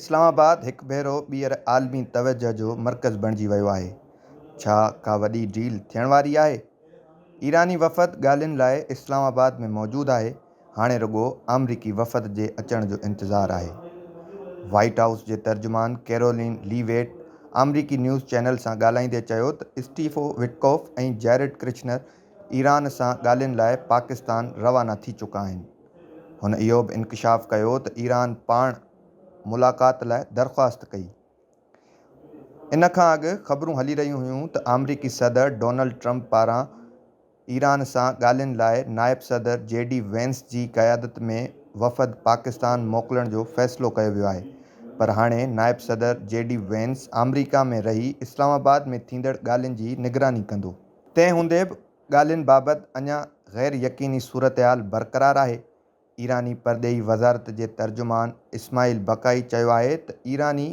اسلام آباد هڪ ڀيرو ٻيهر عالمي توجهه جو مرڪز بڻجي ويو آهي، ڇا ڪا وڏي ڊيل ٿيڻ واري آهي؟ ايراني وفد ڳالهين لاء اسلام آباد ۾ موجود آهي، هاڻي رڳو آمريڪي وفد جي اچڻ جو انتظار آهي. وائيٽ هائوس جي ترجمان ڪيرولين ليويٽ آمريڪي نيوز چينل سان ڳالهائيندي چيو ته اسٽيفو وٽڪوف ۽ جيرڊ ڪرشنر ايران سان ڳالهين لاء پاڪستان روانا ٿي چڪا آهن. هن اهو به انڪشاف ڪيو ته ايران پاڻ ملاقات لاء درخواست ڪئي. ان کان اڳ خبرون هلي رهيون هيون ته آمريڪي صدر ڊونلڊ ٽرمپ پاران ايران سان ڳالهين لاء نائب صدر جي ڊي وينس جي قيادت ۾ وفد پاڪستان موڪلڻ جو فيصلو ڪيو ويو آهي پر هاڻي نائب صدر جي ڊي وينس آمريڪا ۾ رهي اسلام آباد ۾ ٿيندڙ ڳالهين جي نگراني ڪندو. تنهن هوندي به ڳالهين بابت اڃا غير يقيني صورتحال برقرار آهي. ايراني پرڏيهي وزارت جي ترجمان اسماعيل بقائي چيو آهي ته ايراني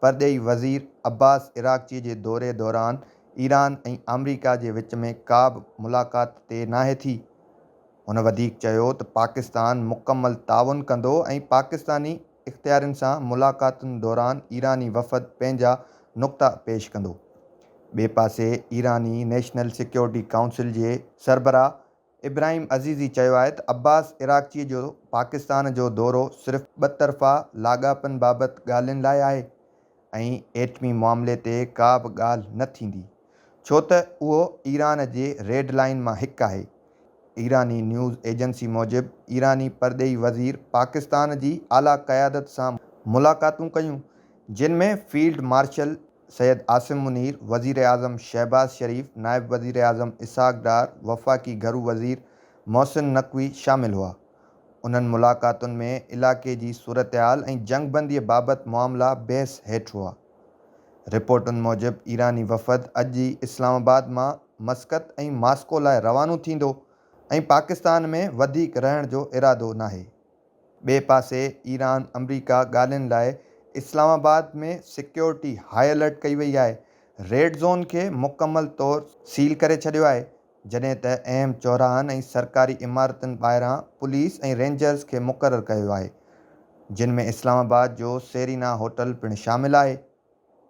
پرڏيهي وزير عباس عراقچي جي دوري دوران ايران ۽ آمريڪا جي وچ ۾ ڪا به ملاقات طئي ناهي ٿي. هن وڌيڪ چيو ته پاڪستان مڪمل تعاون ڪندو ۽ پاڪستاني اختيارين سان ملاقاتن دوران ايراني وفد پنهنجا نقطا پيش ڪندو. ٻئي پاسي ايراني نيشنل سيڪيورٽي ڪائونسل جي سربراهه ابراهيم عزيزي چيو آهي ته عباس عراقچي جو پاڪستان جو دورو صرف ٻطرفا لاڳاپن بابت ڳالهين لاء آهي ۽ ايٽمي معاملي تي ڪا به ڳالهه نه ٿيندي ڇو ته اهو ايران جي ريڊ لائين مان هڪ آهي. ايراني نيوز ايجنسي موجب ايراني پرڏيهي وزير پاڪستان جي اعليٰ قيادت سان ملاقاتون ڪيون، جن ۾ فيلڊ مارشل سيد عاصم منير، وزيراعظم شهباز شريف، نائب وزيراعظم اسحاق ڊار، وفاقي گهرو وزير محسن نقوي شامل هئا. انهن ملاقاتن ۾ علائقي جي صورتحال ۽ جنگبندي بابت معاملا بحث هيٺ هئا. رپورٽن موجب ايراني وفد اڄ ئي اسلام آباد مان مسقط ۽ ماسڪو لاء روانو ٿيندو ۽ پاڪستان ۾ وڌيڪ رهڻ جو ارادو ناهي. ٻئي پاسي ايران آمريڪا ڳالهين لاء اسلام آباد ۾ سيڪيورٽي هاء الرٽ ڪئي وئي آهي، ريڊ زون کي مڪمل طور سيل ڪري ڇڏيو آهي، جڏهن ته اهم چوراهن ۽ سرڪاري عمارتن ٻاهران پوليس ۽ رينجرز کي مقرر ڪيو ويو آهي، جن ۾ اسلام آباد جو سيرينا هوٽل پڻ شامل آهي.